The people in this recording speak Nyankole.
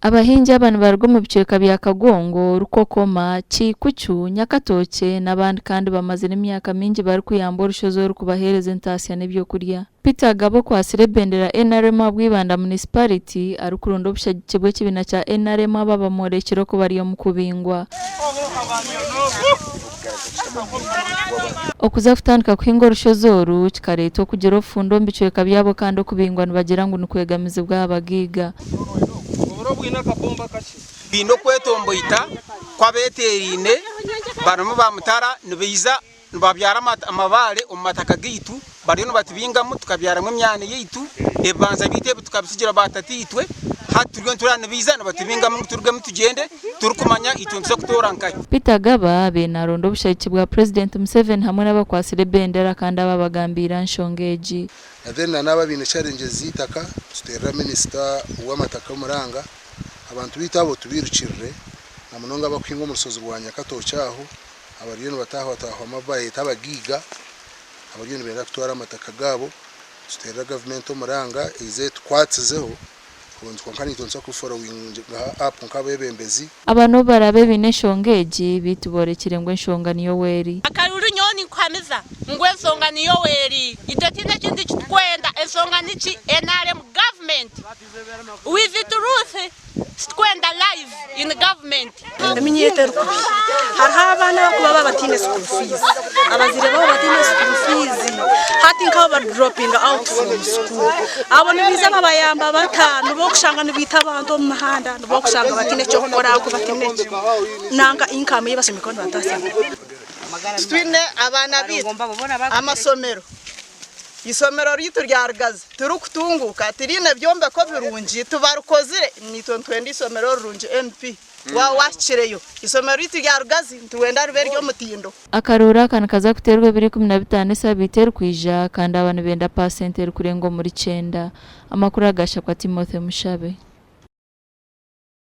Abahingi aba nibaruga omu bicweka bya Kagongo, Rukokoma, Kikucu, Nyakatookye n'abandi kandi bamazire emyaka mingi barikuyamba orushozi oru kubaheereza entaasya n'ebyokurya. Peter Agaba okwatsire ebendera ya nrm ahabwa Ibanda Municipality arikuronda obushagiki bw'ekibiina kya nrm aba bamworekire oku bari omu kubingwa. Okuza kutandika kuhinga orushozi oru kikareeta okugira obufundo omu bicweka byabo kandi okubingwa nibagira ngu nikwegamizibwa aha bagaiga. Baine okwetomboita kw'abeteeraine barimu ba mutara nibaija nibabyara amabaare omu mataka gaitu bariyo nibatubingamu tukabyaramu emyani yaitu, ebibanja byaitu ebi tukabitsigira baatataitwe hati turiyo nitureeba nibaija nibatubingamu ngu turugemu tugyende turikumanya itwe nituza kutoora nkahi. Peter Agaba abaire naronda obushagiki bwa Purezidenti Museveni hamwe n'abakwatsire ebendera kandi aba abagambiire aha nshonga egi. Na then na n'abo abaine challenges z'eitaka tuteerera minisita w'amataka omuranga, abantu baitu abo tubairukirire na munonga abakuhinga omu rushozi rwa Nyakatookye aho abariyo nibatahwatahwamu abu bareeta abagaiga abariyo nibenda kutwara amataka gaabo, tuteerera gavumenti omuranga eize etukwatsizeho kwonka naitwe nituza kuforowinga up nk'abeebembezi. Aba n'obu baraabe baine enshonga egi, beitu boorekire ngu enshonga niyo eri. Akaruru nyowe ninkuhamiza ngu ensonga niyo eri. Itwe tihaine ekindi eki tukwenda, ensonga niki? Nrm government with truth titukwenda lies in government. Eminyeeto eri kubi. Hariho abaana abarikuba baaba bataine school fees, abazaire baabo bataine school fees, hati nk'abo bari dropping out from school. Abo nibaija babayamba bata? Nibo orikushanga nibaita abantu omu muhanda, nibo orikushanga bataine eky'okukora ahabw'okuba bataine ki, nanka income ei bashemereire kuba nibataatsya. Titwine abaana baitu amasomero. Eisomero ryaitu rya Rugazi tirikutunguuka, tiriine byombeko birungi, tibarikozire. Naitwe nitwenda eisomero rirungi MP waaba waahikireyo. Eisomero ryaitu rya Rugazi nitwenda ribe ery'omutindo. Akaruuru aka nikaza kuteerwa ebiro 15 esabiiti erikwija kandi aba nibenda paasenti erikurenga omuri kyenda. Amakuru aga Shakwa Timothy Mushabe.